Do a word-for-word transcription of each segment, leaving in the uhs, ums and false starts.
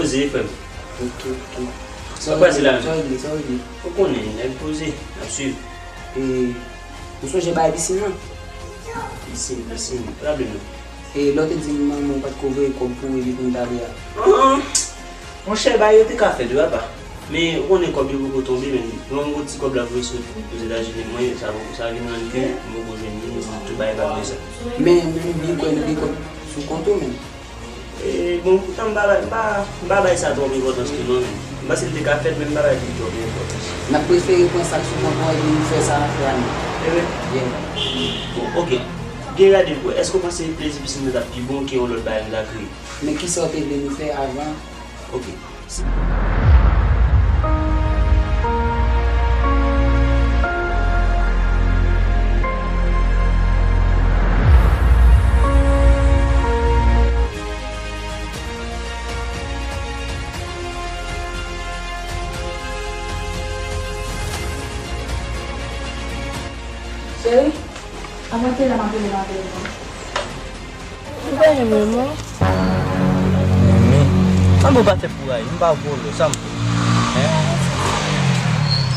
Poze, frè m. Ok, ok. Sa w pase la menm? Sa w regle, sa w regle? Ou konnen, nèg poze, n ap swiv. E, ou sonje bay pisin nan? Pisin, pisin, pa raple m non. E lè w te di m manman w pa t ko voye kòb pou epi pou m t ale a? An! Monchè, bagay yo te ka fèt wi, papa. Men, ou konnen kòb yo poko tonbe, men. Mwen, m gon ti kòb la voye sot Ozetazini, mwen, sa, sa vin rann ke m poko jwenn li, m di tout bagay pa bezwen. Men, men, m byen kwè nou gen kòb sou kont ou, men. E, bon, poutan m pa bay, m pa, m pa bay sa twòp enpòtans tou non, men. M panse l te ka fèt, men m pa bay li twòp enpòtans. N ap prefere pran sa k sou kont ou an epi nou fè sa n ap fè a nou. E vre? Yeah. Bon, ok. Byen gade pou wè, èske w panse plezi pisin nan t ap pi bon ke yon lòt bagay nou ta kreye? Men kisa w te vle nou fè avan? Ok. Cheri, avan te la m ap rele m ap rele non. Ou pa renmen mwen? Renmen? An, bon, pa fè kouraj, m pa vòlò, sa m vle? Hein?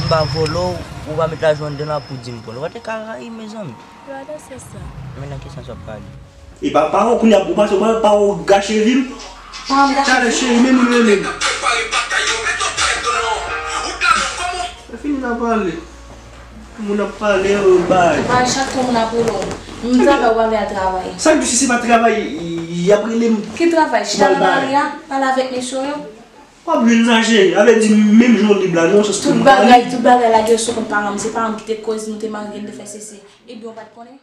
M pa vòlò, ou pa met lajan anndan la pou di m pran l. Ou pa te ka rayi, mezanmi. Yo, adan sans sa. Men nan ki sans w ap pale? E pa, pa wè kounye a, ou panse, ou pa, pa wè w gache vi m? Talè, cheri, men moun rele m. Fè fini nan pale. Moun ap pale, yo bay. Bay chak tan moun ap rele w. M travay, ou pa vle al travay. Sa k di si se pa travay, y ap rele m? Ki travay? Chita nan lari a, pale avèk mesye w yo. W ap jwenn sa, cheri. Avè di menm jan w lib la, non, sans pou m pale. Tout bagay, tout bagay lage sou kont paran m. Se paran m ki te koz nou te marye, n te fè sesi. Ebyen, ou pa t konnen?